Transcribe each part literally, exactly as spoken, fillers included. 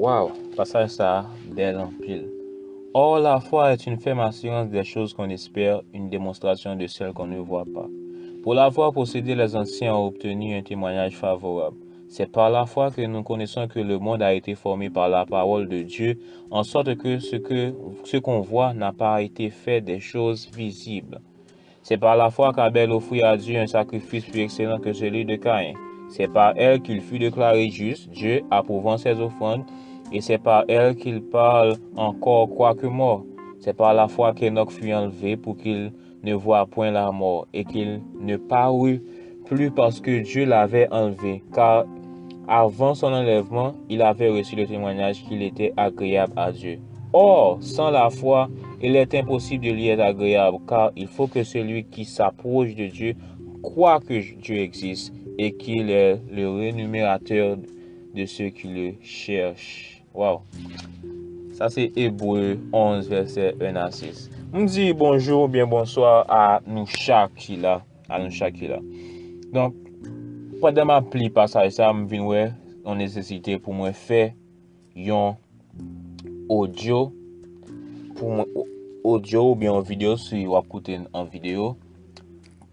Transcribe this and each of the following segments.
Waw, pasaj sa a bèl anpil. Or, la foi est une ferme assurance des choses qu'on espère, une démonstration de celles qu'on ne voit pas. Pour l'avoir possédé, les anciens ont obtenu un témoignage favorable. C'est par la foi que nous connaissons que le monde a été formé par la parole de Dieu, en sorte que ce que, ce qu'on voit n'a pas été fait des choses visibles. C'est par la foi qu'Abel offrit à Dieu un sacrifice plus excellent que celui de Caïn. C'est par elle qu'il fut déclaré juste, Dieu approuvant ses offrandes, et c'est par elle qu'il parle encore quoique mort. C'est par la foi qu'Enoch fut enlevé pour qu'il ne voie point la mort, et qu'il ne parut plus parce que Dieu l'avait enlevé, car avant son enlèvement, il avait reçu le témoignage qu'il était agréable à Dieu. Or, sans la foi, il est impossible de lui être agréable, car il faut que celui qui s'approche de Dieu croit que Dieu existe et qu'il est le rémunérateur de ceux qui le cherchent. Waw. Sa se Ebre onz, vèsè en a sis. M di bonjou oubyen bonswa a nou chak ki la. A nou chak ki la. Donk, pandan m ap li pasaj sa, m vin wè yon nesesite pou mwen fè yon odyo, pou mwen, odyo oubyen yon videyo, si w ap koute an videyo,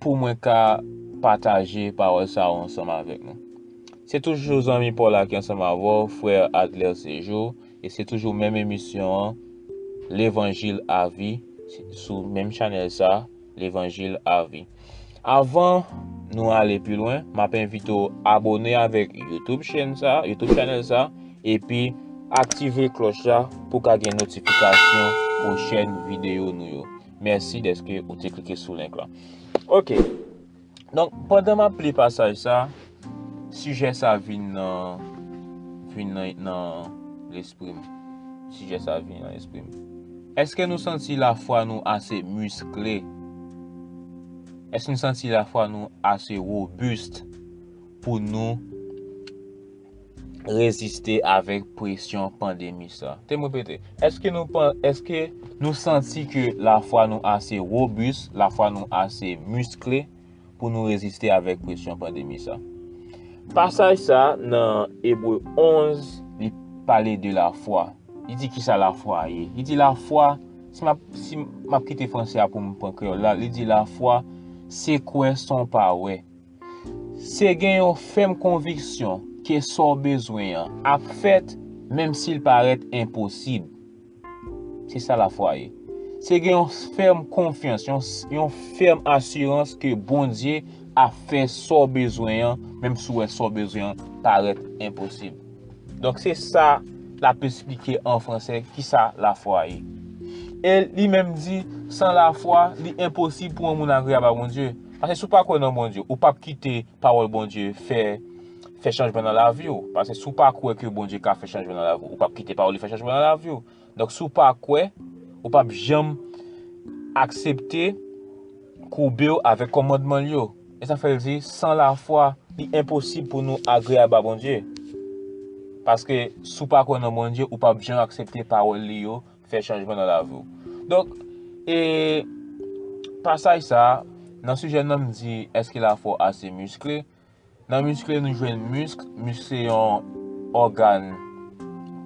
pou mwen ka pataje pawòl sa yo ansanm avèk nou. Se toujou zanmi pa w la ki ansanm avè w, frè Adler Sejou, e se toujou menm emisyon an, Levanjil a Vi, sou menm chanèl sa, Levanjil a Vi. Avan nou ale pi lwen, m ap envite w abòne avèk YouTube chèn sa, YouTube chanèl sa, epi aktive klòch la pou w ka gen notifikasyon pwochèn videyo nou yo. Mèsi dèske ou te klike sou link la. Ok. Donk, pandan m ap li pasaj sa, sijè sa vin nan, vin nan, nan lespri m. Sijè sa vin nan lespri m. Èske nou santi lafwa nou ase miskle? Èske nou santi lafwa nou ase wobis pou nou reziste avèk presyon pandemi sa? Te m repete, èske nou, èske nou santi ke lafwa nou ase wobis, lafwa nou ase miskle pou nou reziste avèk presyon pandemi sa? Pasaj sa nan Ebre onz, li pale de lafwa. Li di kisa lafwa ye. Li di lafwa, si m ap, si m ap kite franse a pou m pran kreyòl la, li di lafwa se kwè san w pa wè. Se gen yon fèm konviksyon ke sa w bezwen an ap fèt, menm si l parèt enposib. Se sa lafwa ye. Se gen yon fèm konfyans, yon, yon fèm asirans ke Bondye ap fè sa w bezwen an, menm si w wè sa w bezwen an parèt enposib. Donk, se sa l ap esplike an franse, kisa lafwa ye. E li menm di, san lafwa, li enposib pou yon moun agreyab a Bondye. Paske si w pa kwè nan Bondye, ou p ap kite pawòl Bondye fè, fè chanjman nan lavi w. Paske si w pa kwè ke Bondye ka fè chanjman nan lavi w, ou p ap kite pawòl li fè chanjman nan lavi w. Donk, si w pa kwè, ou p ap janm aksepte koube w avèk kòmandman l yo. E sa fè l di, san lafwa, li enposib pou nou agreyab a Bondye. Paske si w pa kwè nan Bondye, ou p ap janm aksepte pawòl li yo fè chanjman nan lavi w. Donk, e pasaj sa a, nan sijè nan m di, èske lafwa w ase miskle? Nan miskle, nou jwenn misk. Misk se yon ògàn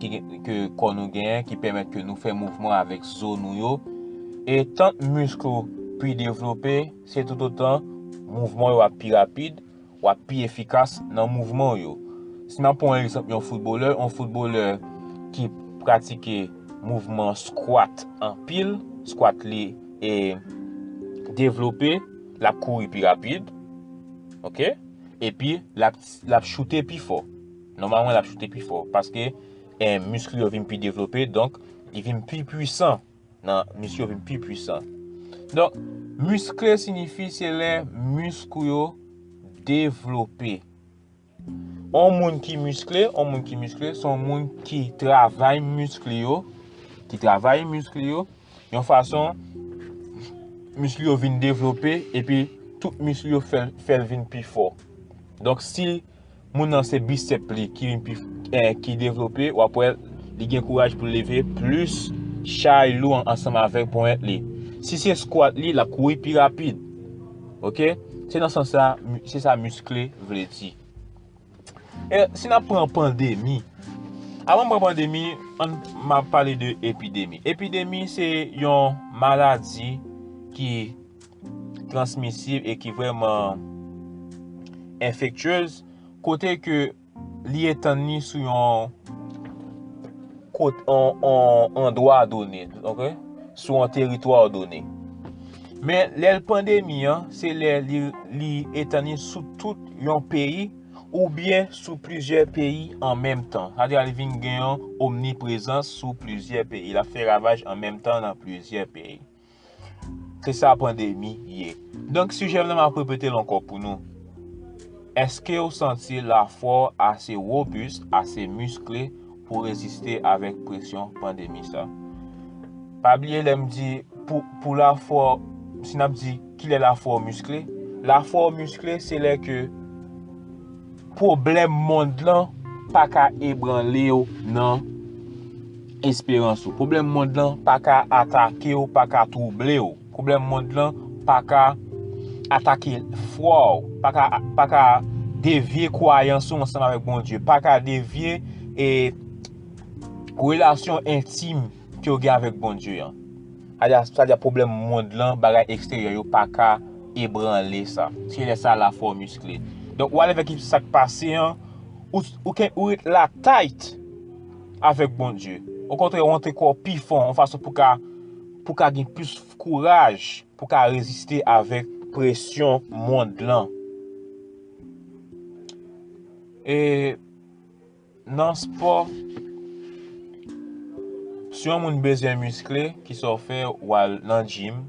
ki, ke kò nou genyen, ki pèmèt ke nou fè mouvman avèk zo nou yo. E tan misk ou pi devlope, se toutotan mouvman yo ap pi rapid, w ap pi efikas nan mouvman w yo. Si m ap pran yon egzanp, yon foutbolè, yon foutbolè ki pratike mouvman squat anpil, squat li e devlope, l ap kouri pi rapid, oke? Epi, l ap, l ap choute pi fò. Nòmalman, l ap choute pi fò, paske, eh, misk yo vin pi devlope, donk, li vin pi pwisan. Nan misk yo vin pi pwisan. Donk, miskle siyifi se lè misk ou yo devlope. On moun ki miskle, on moun ki miskle, se on moun ki travay misk li yo, ki travay misk li yo, yon fason misk li yo vin devlope, epi tout misk li yo fè, fè l vin pi fò. Donk, si moun nan se bisèp li ki vin pi, eh, ki devlope, w ap wè li gen kouraj pou l leve plis chay lou an, ansanm avèk ponyèt li. Si se squat li, l ap kouri pi rapid. Oke? Se nan sans sa, mi-, se sa miskle vle di. E si n ap pran pandemi, Avan m pran pandemi, ann m ap pale de epidemi. Epidemi se yon maladi ki transmisib e ki vrèman enfektyez, kote ke li etann li sou yon kot, yon, yon andwa done, ok? Sou yon teritwa done. Men lè l pandemi an, se lè li, li etann li sou tout yon peyi oubyen sou plizyè peyi an menm tan. Sa vle di li vin gen yon omniprezans sou plizyè peyi. L ap fè ravaj an menm tan nan plizyè peyi. Se sa pandemi ye. Donk, sijè m nan, m ap repete l ankò pou nou. Èske w santi lafwa w ase wobis, ase miskle pou reziste avèk presyon pandemi sa? Pa bliye lè m di pou, pou lafwa, si n ap di kilè lafwa w miskle, lafwa w miskle se lè ke pwoblèm mond lan pa ka ebranle w nan esperans ou. Pwoblèm mond lan pa ka atake w, pa ka twouble w. Pwoblèm mond lan pa ka atake fwa w, pa ka, pa ka devye kwayans ou ansanm avèk Bondye, pa ka devye e, relasyon entim ke w gen avèk Bondye an. Sa vle di, sa vle di pwoblèm mond lan, bagay eksteryè yo pa ka ebranle sa. Se lè sa lafwa w miskle. Donk, whatever ki sa k pase an, ou, ou, ke, ou ret la tight avèk Bondye. Okontrè, ou antre kò w pi fon, yon fason pou ka, pou ka gen plis kouraj, pou ka reziste avèk presyon mond lan. E nan spò, si yon moun bezwen miskle, kisa w fè, w al nan gym,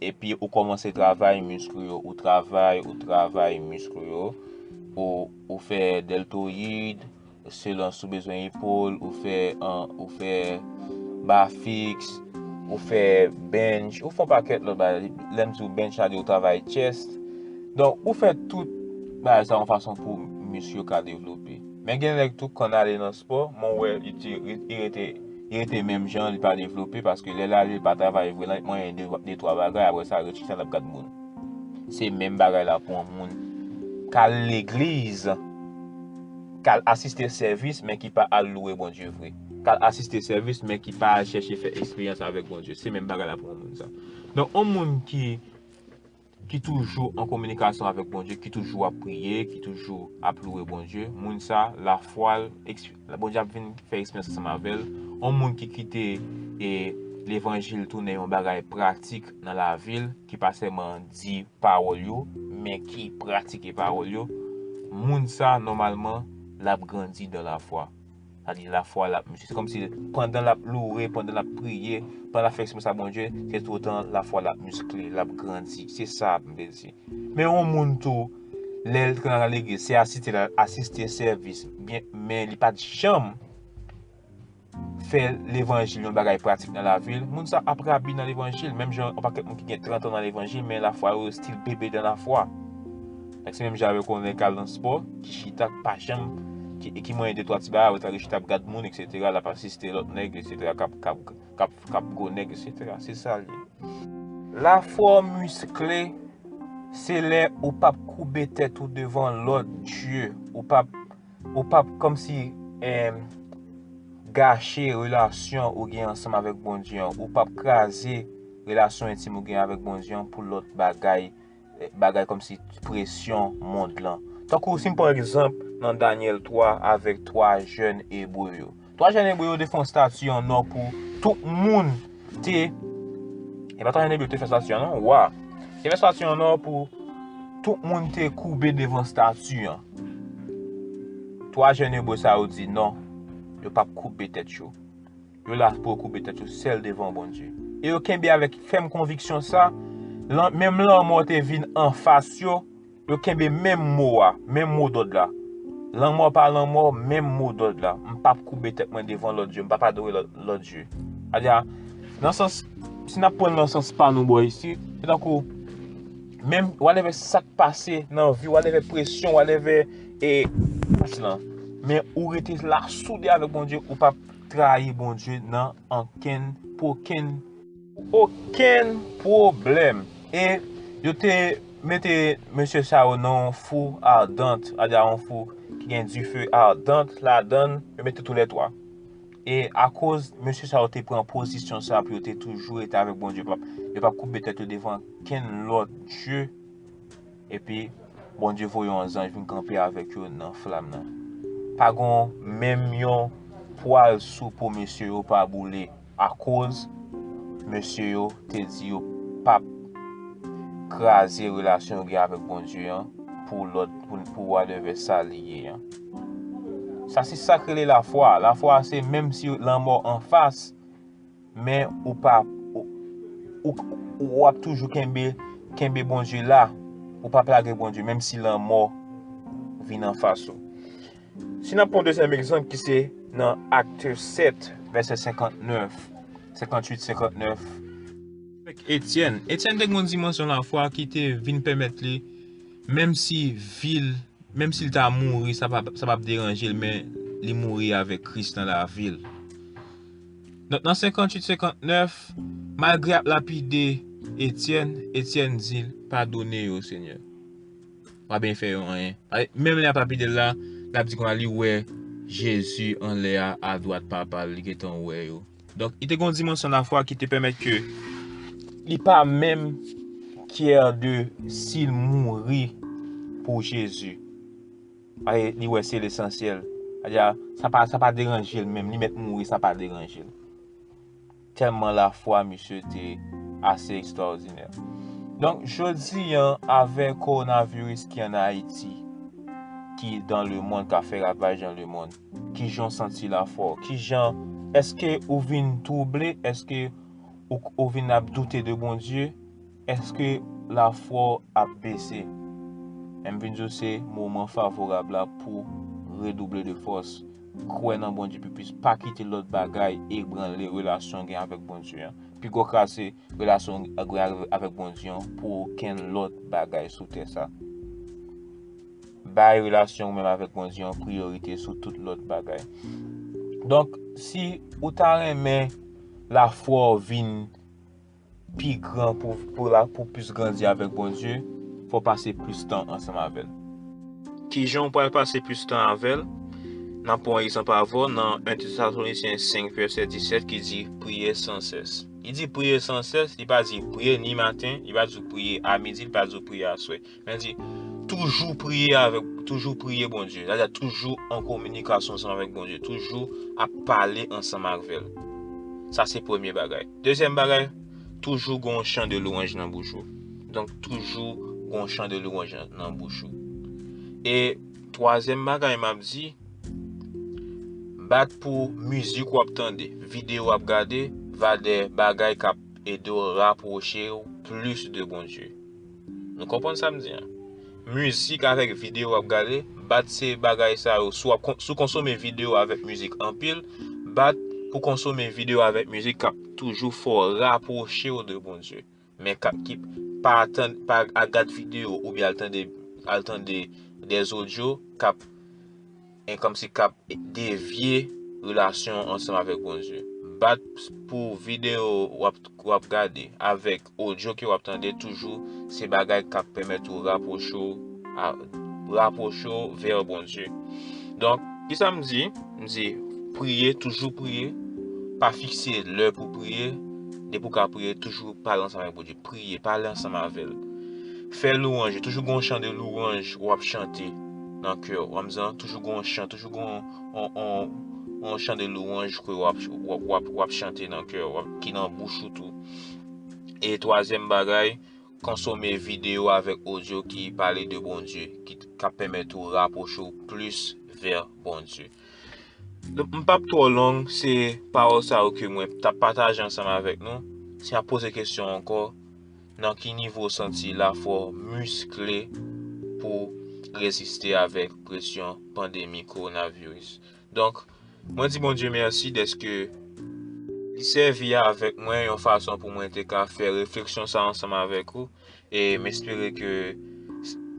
epi ou kòmanse travay misk ou yo, ou travay, ou travay misk ou yo, ou, ou fè deltoid, selon si w bezwen epòl, ou fè, an, ou fè ba fiks, ou fè bench, ou fè yon pakèt lòt bagay. Lè m di w bench, sa di w travay chest. Donk, ou fè tout bagay sa yon fason pou misk yo ka devlope. Men gen nèg tou, kan ale nan spò, mwen wè li ti, li rete, li rete menm jan, li pa devlope, paske lè l ale, li pa travay vre, lan, mwen de, de twa bagay, apre sa, rechita, l ap gad moun. Se menm bagay la pou yon moun k al legliz, k al asiste sèvis, men ki pa al louwe Bondye vre. K al asiste sèvis, men ki pa al chèche fè eksperyans avèk Bondye. Se menm bagay la pou yon moun sa. Donk, yon moun ki, ki toujou an kominikasyon avèk Bondye, ki toujou ap priye, ki toujou ap louwe Bondye, moun sa, lafwa l, eksp-, Bondye ap vin fè eksperyans ansanm avè l. Yon moun ki kite, e, levanjil tounen yon bagay pratik nan lavi l, ki pa sèlman di pawòl yo, men ki pratike pawòl yo, moun sa, nòmalman, l ap grandi dan lafwa. Sa di lafwa l ap miskle. Se kòmsi pandan l ap louwe, pandan l ap priye, pandan l ap fè eksperyans ak Bondye, se toutan lafwa l ap miskle, l ap grandi. Se sa m vle di. Men yon moun tou, lè l nan legliz, se asiste l al asiste sèvis, byen, men li pa t janm fè levanjil yon bagay pratik nan lavi l, moun sa ap rabi nan levanjil. Menm jan yon pakèt moun ki gen trant an nan levanjil, men lafwa yo still bebe dan lafwa. Donk, se menm jan avèk yon nèg k al nan spò, ki chita, k pa janm, ki, ki manyen de twa ti bagay, ou ta chita ap gad moun, etsetera, l ap asiste lòt nèg, etsetera, k ap, k ap, k ap, k ap gwo nèg, etsetera. Se sa l ye. Lafwa w miskle, se lè ou p ap koube tèt ou devan lòt dye, ou p ap, ou p ap kòmsi, em, gache relasyon ou gen ansanm avèk Bondye an, ou p ap kraze relasyon entim ou gen avèk Bondye an pou lòt bagay, eh, bagay kòmsi presyon mond lan. Tankou si m pran egzanp nan Danyèl twa avèk twa jèn Ebre yo. Twa jèn Ebre yo te fè yon estati an nò pou tout moun te, e pa twa jèn Ebre yo te fè estati an non, wa. Te fè estati an nò pou tout moun te koube devan estati an. Twa jèn Ebre sa yo di non, yo p ap koube tèt yo. Yo la pou yo koube tèt yo sèl devan Bondye. E yo kenbe avèk fèm konviksyon sa, lan-, menm lanmò te vin anfas yo, yo kenbe menm mo a, menm mo dòd la. Lanmò pa lanmò, menm mo dòd la. M p ap koube tèt mwen devan lòt dye, m p ap adore lòt, lòt dye. Sa di a, nan sans, si n ap pran l nan sans pa nou bò isi, se tankou, menm, whatever sa k pase nan vi, whatever presyon, whatever, e, pase lan. Men ou rete la soude avèk Bondye, ou p ap trayi Bondye nan ankenn, pou okenn, okenn pwoblèm. E yo te mete mesye sa yo nan yon fou ardant, sa di a yon fou ki gen dife ardant ladan l, yo mete toulètwa. E akoz mesye sa yo te pran pozisyon sa pou yo te toujou rete avèk Bondye, yo p ap, yo p ap koube tèt yo devan kenn lòt dye, epi Bondye voye yon zanj vin kanpe avèk yo nan flam nan. Pa gon menm yon pwal sou po mesye yo pa boule, akoz mesye yo te di yo p ap kraze relasyon yo gen avèk Bondye an pou lòt, pou, pou whatever sa li ye an. Sa se sa k rele lafwa. Lafwa se menm si lanmò anfas, men ou pa, ou, ou, ou ap toujou kenbe, kenbe Bondye la. Ou p ap lage Bondye, menm si lanmò vin anfas ou. Si n ap pran dezyèm egzanp ki se nan Akte sèt, vèsè senkantnèf, senkantwit, senkantnèf. Avèk Etyèn. Etyèn te gen yon dimansyon lafwa ki te vin pèmèt li, menm si vi l, menm si l ta mouri, sa p ap, sa p ap deranje l, men li mouri avèk Kris nan lavi l. Donk, nan senkantwit, senkantnèf, malgre y ap lapide Etyèn, Etyèn di l, padone yo, Senyè. W ap byen fè yo anyen. Menm lè y ap lapide l la, l ap di konsa li wè Jezi anlè a, adwat Papa l, li gentan wè yo. Donk, li te gen yon dimansyon lafwa ki te pèmèt ke li pa menm kyè de si l mouri pou Jezi. Li wè se lesansyèl. Sa pa, sa pa deranje l menm, li mèt mouri, sa pa deranje l. Tèlman lafwa misye te ase ekstraòdinè. Donk, jodi an, avèk kowonaviris ki ann Ayiti, ki dans le monde, k ap fè ravaj dans le monde, kijan w santi lafwa w? Kijan, èske ou vin twouble? Èske ou, ou vin ap doute de Bondye? Èske lafwa w ap bese? M vin di w se moman favorab la pou redouble de fòs. Kwè nan Bondye pi plis, pa kite lòt bagay ebranle relasyon w gen avèk Bondye an. Pi gwo kraze relasyon w gen avèk Bondye an pou okenn lòt bagay sou tè sa. Bay relasyon w menm avèk Bondye an priyorite sou tout lòt bagay. Donk, si ou ta renmen lafwa w vin pi gran pou, pou, la, pou plis grandi avèk Bondye, fò w pase plis tan ansanm avè l. Kijan w pral pase plis tan avè l? N ap pran yon egzanp avè w nan en Tesalonisyen senk, vèsè disèt, ki di, priye san sès. Li di priye san sès, li pa di priye ni maten, li pa di w priye a midi, li pa di w priye aswè. Men di, toujou priye avèk, toujou priye Bondye. Sa vle di toujou an kominikasyon ansanm avèk Bondye, toujou ap pale ansanm avè l. Sa se premye bagay. Dezyèm bagay, toujou gon chan de lwanj nan bouch ou. Donk, toujou gon chan de lwanj nan, nan bouch ou. E twazyèm bagay m ap di, bat pou mizik w ap tande, videyo w ap gade, va de bagay k ap ede w rapwoche w plis de Bondye. Nou konprann sa m di an? Mizik avèk videyo w ap gade, bat se bagay sa yo. Si w ap kon-, si w konsome videyo avèk mizik anpil, bat pou konsome videyo avèk mizik k ap toujou fè w rapwoche w de Bondye. Men k ap, ki pa tann, pa al gad videyo oubyen al tande, al tande dè zodyo k ap, e kòmsi k ap devye relasyon w ansanm avèk Bondye. Bat pou videyo w ap, w ap gade avèk odyo ke w ap tande toujou, se bagay k ap pèmèt ou rapwoche w, a, rapwoche w vè Bondye. Donk, kisa m di? M di, priye, toujou priye. Pa fikse lè pou priye. Depi w ka priye, toujou pale ansanm avèk Bondye. Priye, pale ansanm avè l. Fè lwanj, toujou gon chan de lwanj w ap chante nan kè w. W ap di, toujou gon chan, toujou gon on, on, on chan de lwanj ke w ap, w ap, w ap, w ap chante nan kè w, w ap, ki nan bouch ou tou. E twazyèm bagay, konsome videyo avèk odyo ki pale de Bondye, ki, k ap pèmèt ou rapwoche w plis vè Bondye. Donk, m p ap twò long, se pawòl sa yo ke mwen t ap pataje ansanm avèk nou. Si n ap poze kesyon ankò, nan ki nivo w santi lafwa w miskle pou reziste avèk presyon pandemi kowonaviris? Donk, mwen di Bondye mèsi dèske li sèvi avèk mwen yon fason pou mwen te ka fè refleksyon sa ansanm avèk ou. E m espere ke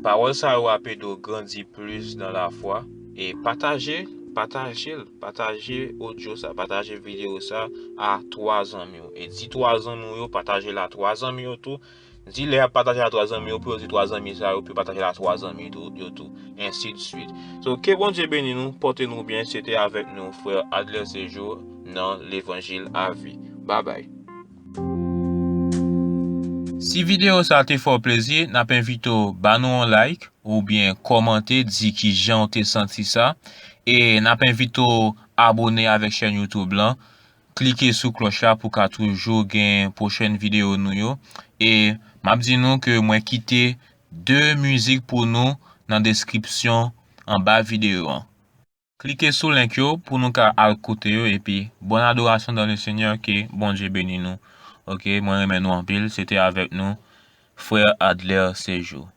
pawòl sa yo ap ede w grandi plis nan lafwa. E pataje, pataje l, pataje odyo sa, pataje videyo sa a twa zanmi w. E di twa zanmi w yo, pataje l a twa zanmi yo tou. Di lè y ap pataje l a twa zanmi yo, pou yo di twa zanmi sa yo, pou yo pataje l a twa zanmi tou, yo tou. Ensi de suite. So, ke Bondye beni nou, pote nou byen, se te avèk nou, frè Adler Sejour. nan levanjil a vi. Babay. Si videyo sa te fè w plezi, n ap envite w ba nou yon like oubyen kòmante, di kijan w te santi sa. E n ap envite w abone avèk chèn YouTube lan. Klike sou klòch la pou w ka toujou gen pwochèn videyo nou yo. E m ap di nou ke mwen kite de mizik pou nou nan deskripsyon anba videyo an. Klike sou link yo pou nou ka al koute yo, epi bòn adorasyon dans le Seigneur, ke Bondye beni nou. Oke, mwen renmen nou anpil. Se te avèk nou, frè Adler Sejou.